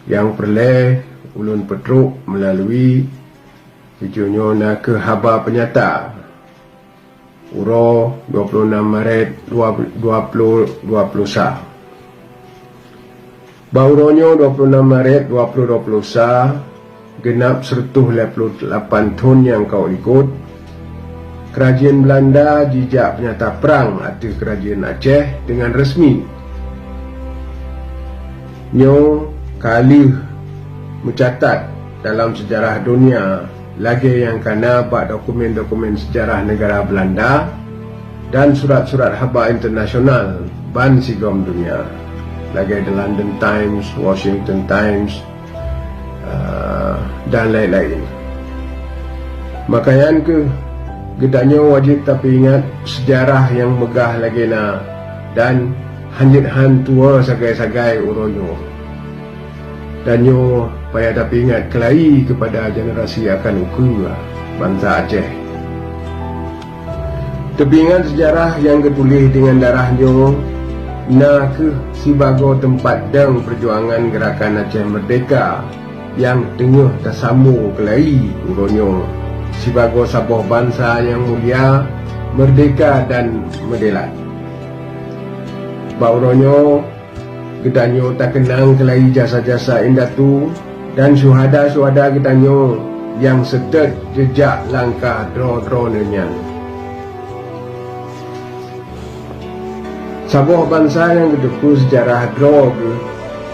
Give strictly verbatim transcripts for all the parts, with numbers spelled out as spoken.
Nyang peureulée ulôn peutrok meulalu video nyoe na kheueh haba peunyata uroe dua ploh nam Maret dua, dua ploh dua ploh sa. Bak uroe nyoe dua ploh nam Maret dua ploh dua ploh sa, geunab sireutoh lhée ploh lapan thon nyang ka likot, keurajeuen Beulanda jijak peunyata prang ateueh keurajeuen Aceh deungon resmi. Nyoe ka lheueh meucatat dalam seujarah donya lagée nyang ka na bak dokumen-dokumen seujarah neugara Beulanda dan surat-surat haba internasional bansigom donya, lagée The London Times, Washington Times, eh, dan laén-laén. Maka nyan kheueh geutanyoe wajéb tapeuingat seujarah nyang meugah lagée na dan hanjeuet han tuwoe sagai-sagai uroe nyoe. Dan nyoe payah tapeuingat keulayi keupada generasi akan ukeue bansa Aceh. Teupeuingat seujarah nyang geutuléh deungon darah nyoe na kheueh sibagoe teumpat dong peujuangan Geurakan Aceh Meurdehka nyang teungoh tasambong keulayi uroe nyoe sibagoe saboh bansa nyang mulia, meurdehka dan meudelat. Bak uroe nyoe, geutanyoe takeunang keulayi jasa-jasa indatu dan syuhada-syuhada geutanyoe nyang seutôt jeujak langkah droe-droeneuh nyan. Saboh bansa nyang geuteupeue seujarah droe geuh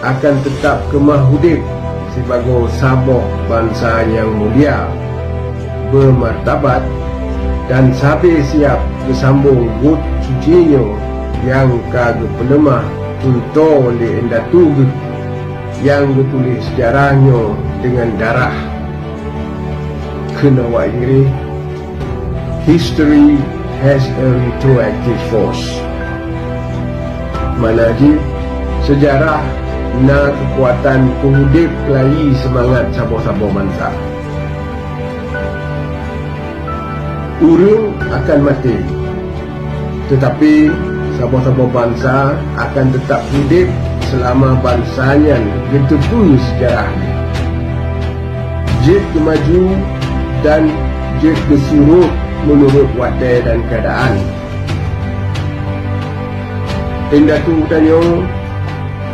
akan teutab keumah udeb sibagoe saboh bansa nyang mulia, beumartabat, dan sabe siab geusambong buet suci nyoe nyang ka geupeuleumah cuntoh lé indatu geuh nyang geutuléh seujarah nyoe deungon darah. Keunoe bak Inggréh, "History has a retroactive force." Makna jih, seujarah na keukuatan peuudeb keulayi seumangat saboh-saboh bansa. Ureuëng akan maté, teutapi saboh-saboh bansa akan teutab udeb seulama bansa nyan geuteupeue seujarah jih, jeuet geumaju dan jeuet geusurot meunurot watée dan keuadaan. Indatu tanyoe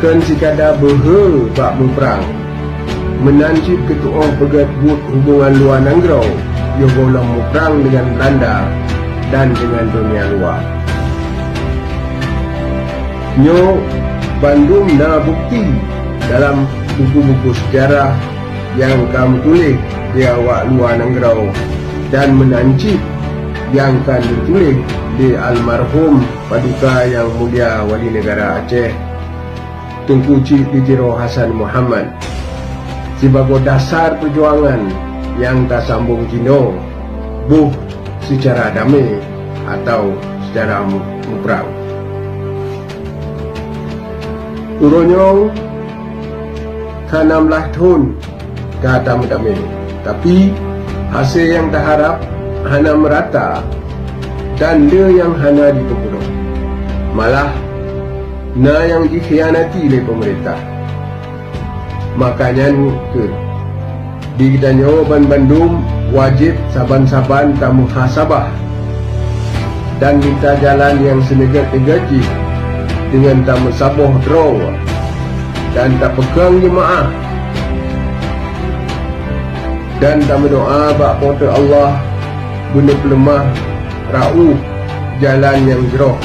kon sikada beuhe bak muprang, meunan cit keutuoh peugét buet hubongan luwa nanggroe, yoh gohlom muprang deungon Beulanda dan deungon donya luwa. Nyoe bandum na bukeuti dalam buku-buku seujarah nyang ka meutuléh di awak luwa nanggroe dan meunan cit nyang ka neutuléh lé almarhum Paduka Nyang Mulia Wali Neugara Aceh, Teungku Chik di Tiro Hasan Muhammad, sibagoe dasar peujuangan nyang tasambong jinoe boh seucara damé atawa seucara mu-, muprang. Uroe nyoe ka nam blaih thon ka tameudamé, tapi hasé nyang taharab hana meurata dan le nyang hana jiteupeurok. Malah na nyang jikhianati lé peumeurintah. Maka nyan kheueh, di geutanyoe banbandum wajéb saban-saban tameuhasabah dan mita jalan nyang seuneugét-neugét jih deungon tameusaboh droe dan tapeukong jeumaáh dan tameudoá bak Po teu Allah beuneupeuleumah raôh jalan nyang jroh.